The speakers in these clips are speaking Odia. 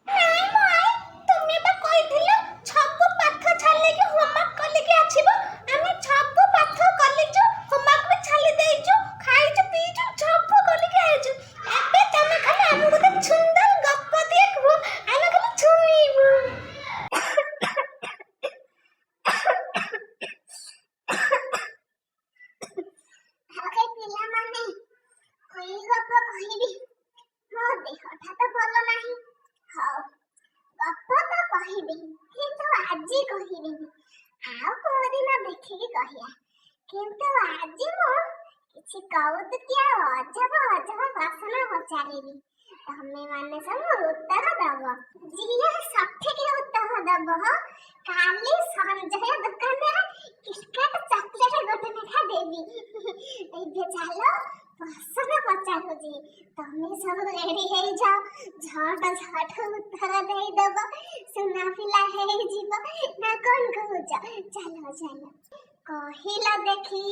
ନାଇଁ ମୋ I, ତୁମେ ବା କହିଥିଲ ସବୁ ପାଠ ଛାଲିକି ହୋମୱାର୍କ କଲିକି ଆସିବ। ଆମେ ସବୁ ପାଠ କଲିଛୁ, ହୋମୱାର୍କ ବି ଛାଲି ଦେଇଛୁ, ଖାଇଛୁ, ପିଇଛୁ, ସବୁ କଲିକି ଆଇଛୁ। ଏବେ ତମେ ଖାଲି ଆମକୁ ଗୋଟେ ସୁନ୍ଦର ଗପ ଦିଏ କୁହ, ଆମେ ଖାଲି ଶୁଣିବୁ। ଆରେ ପିଲାମାନେ, ଏଇ ଗପ କହିବି? ମୋ ଦେହଟା ତ ଭଲ ନାହିଁ। ହଉ, ଗପ ତ କହିବି, କିନ୍ତୁ ଆଜି କହିବିନି, ଆଉ କୋଉଦିନ ଦେଖିକି କହିବା। କିନ୍ତୁ ଆଜି ମୁଁ କିଛି କୌତୁକିଆ ଅଜବ ଅଜବ ପ୍ରଶ୍ନ ପଚାରିବି। ତମେ ମାନେ ସବୁ ଉତ୍ତର ଦବ। ଯିଏ ସଠିକ ଉତ୍ତର ଦବ, କାଲି ସଞ୍ଜୟ ଦୋକାନରେ କିଟକାଟ ଚକୋଲେଟ ଗୋଟେ ଲେଖା ଦେବି। ଏବେ ଚାଲ, ପ୍ରଶ୍ନ ପଚାରୁଛି। ତମେ ସବୁ ରେଡି ହେଇଯାଅ, ଝଟ ଝଟ ଉତ୍ତର ଦେଇଦବ, ସୁନା ପିଲା ହେଇଯିବ ନା କଣ କହୁଛ? ଚାଲ ଚାଲ। କହିଲ ଦେଖି,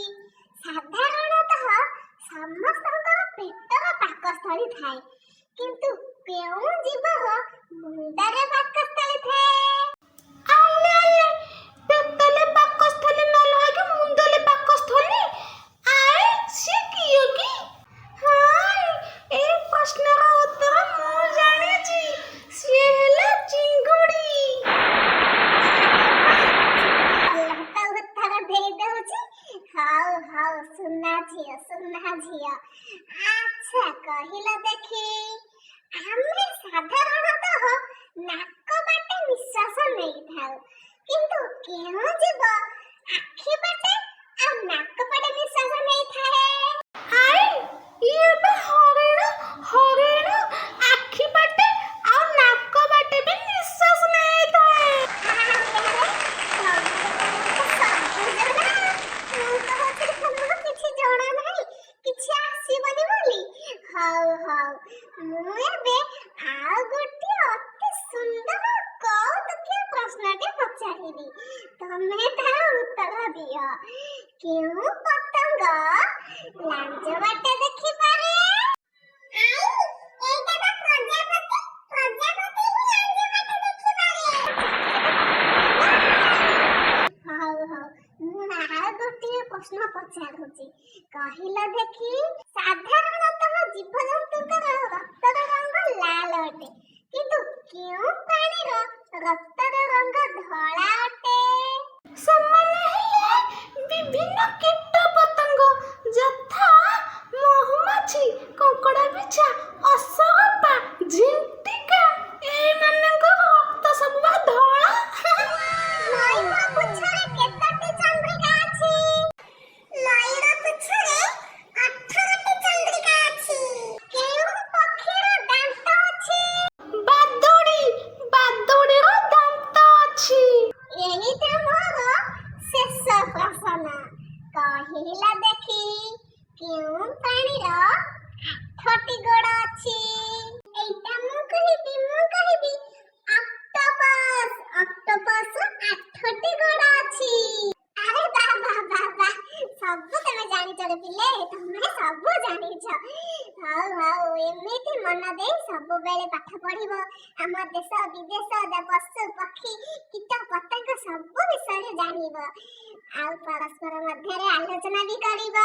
ସାଧାରଣତଃ ସମସ୍ତଙ୍କର ପେଟର ପାକସ୍ଥଳୀ ଥାଏ, କିନ୍ତୁ କେଉଁ ଜୀବର ମୁଣ୍ଡରେ ପାକସ୍ଥଳୀ ଥାଏ? ଆଲେ ଆଲେ, ପେଟରେ ପାକସ୍ଥଳୀ ନ ରହିକି ମୁଣ୍ଡରେ ପାକସ୍ଥଳୀ? ଆଏ, ସିଏ କିଏ କି? ହଁ, ଏ ପ୍ରଶ୍ନର ଉତ୍ତର ମୁଁ ଜାଣିଛି। ସିଏ ହେଲା ଚିଙ୍ଗୁଡ଼ି। ଭଲ ତ ଉତ୍ତର ଦେଇ ଦଉଛି। ହଉ ହଉ, ସୁନା ଝିଅ, ସୁନା ଝିଅ। ଆଚ୍ଛା କହିଲ ଦେଖି, ଆମେ ସାଧାରଣତଃ ନାକ ବାଟେ ନିଶ୍ୱାସ ନେଇଥାଉ, କିନ୍ତୁ କେଉଁ ଜୀବ ଆଖି ବାଟେ ଆଉ ନାକ ବାଟେ ନିଶ୍ୱାସ ନେଇଥାଏ? ଆଏ, ଇଏ ବା ହରିଣ। ହରିଣ ଆଖି ବାଟେ ଆଉ ନାକ ବାଟେ ବି ନିଶ୍ୱାସ ନେଇଥାଏ। ସବୁ ଜଣା। ମୁଁ କହୁଛି ତମକୁ କିଛି ଜଣା ନାହିଁ, କିଛି ଆସିବନି ବୋଲି। ହଉ ହଉ, ମୁଁ ଏବେ ଆଉ ଗୋଟିଏ ଅତି ସୁନ୍ଦର କୌତୁକିଆ ପ୍ରଶ୍ନଟେ ପଚାରିବି, ତମେ ତାର ଉତ୍ତର ଦିଅ। କେଉଁ ପତଙ୍ଗ ଲାଞ୍ଜ ବାଟେ ଦେଖିପାରେ? ଏଇଟା ତ ପ୍ରଜାପତି। ପ୍ରଜାପତି ହିଁ ଲାଞ୍ଜ ବାଟେ ଦେଖିପାରେ। ହଉ ହଉ, ମୁଁ ଆଉ ଗୋଟିଏ ପ୍ରଶ୍ନ ପଚାରୁଛି। କହିଲ ଦେଖି, ସାଧାରଣତଃ ଜୀବଜନ୍ତୁଙ୍କର ରକ୍ତର ରଙ୍ଗ ଲାଲ ଅଟେ, କିନ୍ତୁ କେଉଁ ପ୍ରାଣୀର ରକ୍ତର ରଙ୍ଗ ଧଳା ଅଟେ? ସେମାନେ ହେଲେ ବିଭିନ୍ନ କୀଟ ପତଙ୍ଗ, ଯଥା ମହୁମାଛି, କଙ୍କଡ଼ା ବିଛା, ଅସରପା, ଝିଣ୍ଟିକା। ଏଇମାନଙ୍କ ରକ୍ତ ସବୁ ବା ଧଳା। ମୟୂର ପୁଚ୍ଛରେ କେତୋଟି ଚନ୍ଦ୍ରିକା ଅଛି? ମୟୂର ପୁଚ୍ଛରେ 18ଟି ଚନ୍ଦ୍ରିକା ଅଛି। କେଉଁ ପକ୍ଷୀର ଦାନ୍ତ ଅଛି? ବାଦୁଡ଼ି। ବାଦୁଡ଼ିର ଦାନ୍ତ ଅଛି। ଏଇଟା ମୋର ଶେଷ ପ୍ରଶ୍ନ। କହିଲ ଦେଖି, କେଉଁ ପ୍ରାଣୀର ଆଠଟି ଗୋଡ଼ ଅଛି? ଏଇଟା ମୁଁ କହିବି, ମୁଁ କହିବି। ଅକ୍ଟୋପସ୍। ଅକ୍ଟୋପସ୍ ଆଠଟି ଗୋଡ଼ ଅଛି। ଆରେ ବା ବା ବା ବା, ସବୁ ତମେ ଜାଣିଛ ରେ ପିଲେ, ତମେ ସବୁ ଜାଣିଛ। ହଉ ହଉ, ଏମିତି ମନ ଦେଇ ସବୁବେଳେ ପାଠ ପଢିବ। ଆମ ଦେଶ ବିଦେଶ, ପଶୁ ପକ୍ଷୀ, କୀଟ ପତଙ୍ଗ ସବୁ ବିଷୟରେ ଜାଣିବ ଆଉ ପରସ୍ପର ମଧ୍ୟରେ ଆଲୋଚନା ବି କରିବ।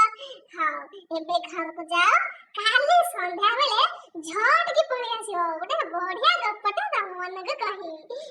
ହଉ, ଏବେ ଘରକୁ ଯାଅ। କାଲି ସନ୍ଧ୍ୟା ବେଳେ ଝଟକି ପଳେଇ ଆସିବ, ଗୋଟେ ବଢିଆ ଗପଟା ତମ ମାନଙ୍କୁ କହିବି।